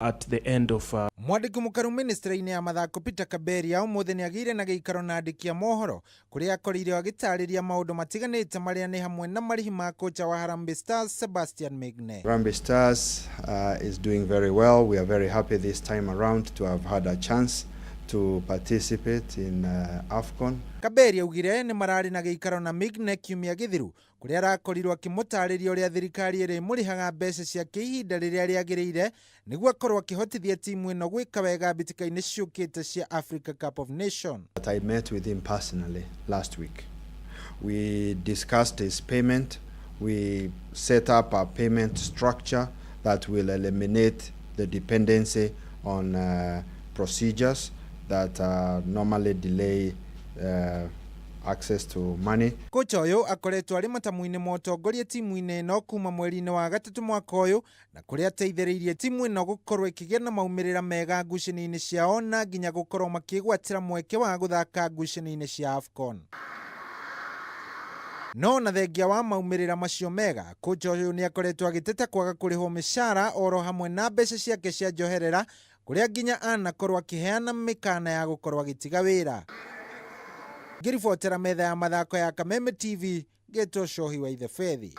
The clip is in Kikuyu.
At the end of Mwandĩki mũkaru ministry-inĩ ya mathako Peter Kaberia ũmũthĩ nĩ agĩire na gĩikaro na andĩki a mohoro kũrĩa akorirwo agĩtarĩria maũndũ matiganĩte marĩa nĩ hamwe na marĩhi ma kocha wa Harambee Stars Sebastian Migne. Harambee Stars is doing very well. We are very happy this time around to have had a chance to participate in AFCON. Kaberia augire nĩ mararĩ na gĩikaro na Migne kiumia gĩthiru kũrĩa arakorirwo akĩmũtarĩria ũrĩa thirikari ĩrĩmũrĩhaga mbeca ciake ihinda rĩrĩa rĩagĩrĩire nĩguo akorwo akĩhotithia timu ĩno gwĩka wega mbĩtĩka-inĩ ciũkĩte cia Africa Cup of Nation. But I met with him personally last week. We discussed his payment. We set up a payment structure that will eliminate the dependency on procedures that normally delay access to money. Kocha ũyũ akoretwo arĩ matamu-inĩ ma ũtongoria timu-inĩ ĩno kuma mweri-inĩ wa gatatũ mwaka ũyũ na kũrĩa ateithĩrĩirie timu ĩno gũkorwo ĩkĩgĩa na maumĩrĩra mega ngucanio-inĩ ciao na nginya gũkorwo makĩgwatĩra mweke wa gũthaka ngucanio-inĩ cia AFCON. No na thengia wa maumĩrĩra macio mega, kocha ũyũ nĩ akoretwo agĩteta kwaga kũrĩhwo mĩcara oro hamwe na mbeca ciake cia njoherera kũrĩa nginya anakorwo akĩheana mĩkana ya gũkorwo agĩtiga wĩra. Ngĩribotera metha ya mathako ya Kameme TV, ngetwo Cohi wa Ithebethi.